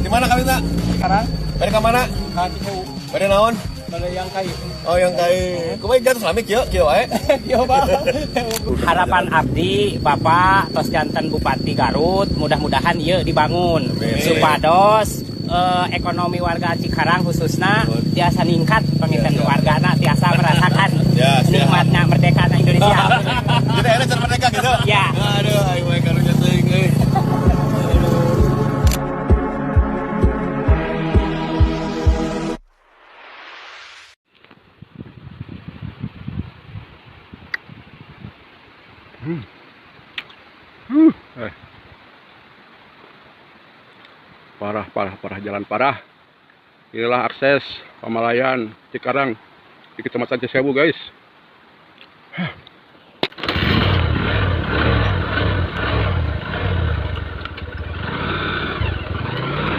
Di mana kami tak? Sekarang. Bade ka mana? Ka Cisewu. Bade naon? Bade yang kai. Oh, yang kai. Kumaha jatuh salami kieu kieu wae. Kieu, Pak. Harapan abdi Bapak tos janten Bupati Garut, mudah-mudahan ieu dibangun. Supados ekonomi warga Cikarang khususna tiasa ningkat panginten wargana tiasa merasakan nikmatna merdeka na Indonesia. Jadi akhirnya cara merdeka gitu. Ya. Aduh, aing mah karunya teuing euy. Parah, parah, parah, jalan parah. Inilah akses Pamalayan Cikarang di Kecamatan Cisewu, guys.